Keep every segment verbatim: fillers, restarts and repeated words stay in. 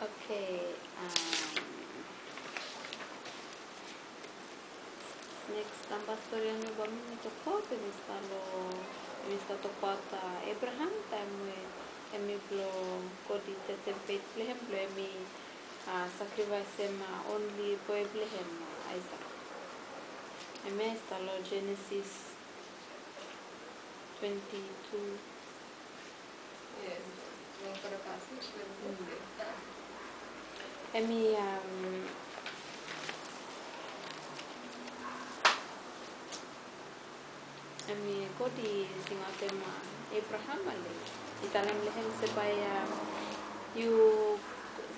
Oke, am, neks namba stori ya nao bae mi tokbaot, hemi stap lo, hemi stap tokbaot, a, Abraham, taem we hemi blo God i testem feit blo hem blo hemi, a, sakrifaesem, a, onli boe blo hem, a, Aesak. Hemia i stap lo Jenesis twenti tu. Hemi, am, hemi God i singaotem, a, Abraham ale i talem lo hem se bae, a, yu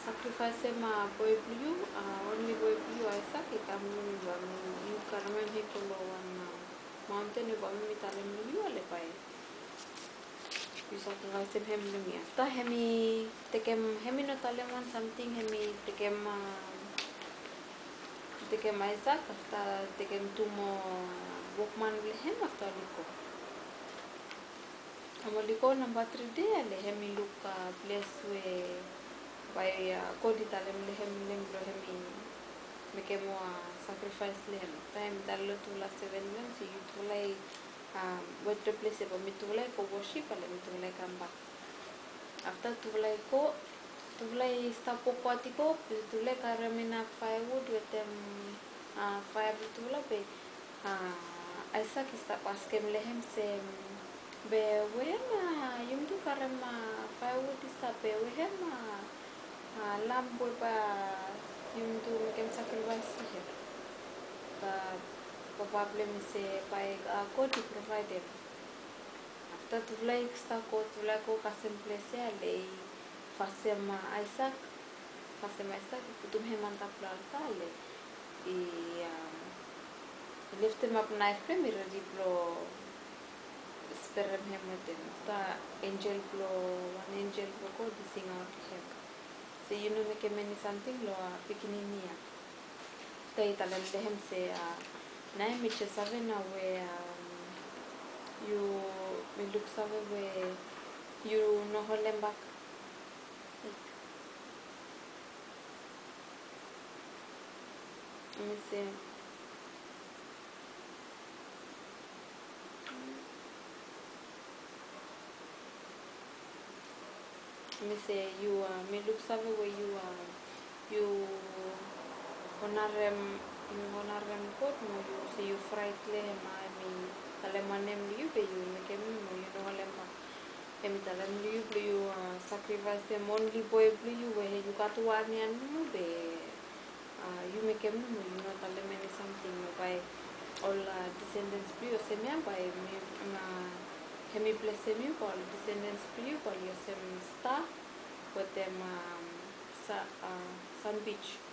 sakrifaesem, a, boe blo yu, a, onli boe blo yu Aesak i kam lo mi bae yu karem hem i go lo wan, a, maonten we bae mi talem lo yu ale bae yu sakrifaesem hem lo mi. Afta hemi tekem, hemi no talem wan samting, hemi tekem, a, tekem Aesak, afta tekem tu moa wokman blo hem, afta oli go. Taem oli go namba tri dei ale hemi luk, a, ples we bae, a, God i talem lo hem, lo hem blo hemi mekem, a, sakrifaes lo hem. Afta hemi talem lo tufala seven men se yutufala i, am, wet lo ples ia bae mitufala i go wosip ale mitufala i kambak. Afta tufala i go, tufala i stap wokbaot i go, tufala i karem inaf faeawud wetem, a, faea blo tufala be, a, Aesak i stap askem lo hem se, be wehem, a, yumi tu karem, a, faeawud i stap, be wehem, a, a, lam we bae yumi tu mekem sakrifaes lo hem? Be papa blo hem i se bae, a, God i provaedem. Afta tufala i stap go, tufala i go kasem ples ia ale i fasem, a, Aesak, fasem Aesak, i putum hem antap lo alta ale i, am, i leftemap naef blo hem i redi blo sperem hem wetem. Afta enjel blo, wan enjel blo God i singaot lo hem se yu no mekem eni samting lo, a, pikinini ia. Afta i talem lo hem se, a, naoia mi jes save nao we, am, yu, mi luksave we yu no holem bak. Mi se, mi se yu, a, mi luksave we yu, a, yu onarem, yu onarem God mo yu se yu fraet lo hem, a, hemi talem wan nem lo yu be yu mekem nomo, yu no holem bak. Hemi talem lo yu blo yu, a, sakrifaesem onli boe blo yu we yu gat wan ia nomo be, a, yu mekem nomo, yu no talem eni samting, mo bae ol, a, descendants blo yu olsem ia bae mi, a, hemi blesem yu, bae ol descendants blo yu bae oli olsem sta wetem, am, sa-, a, sanbij.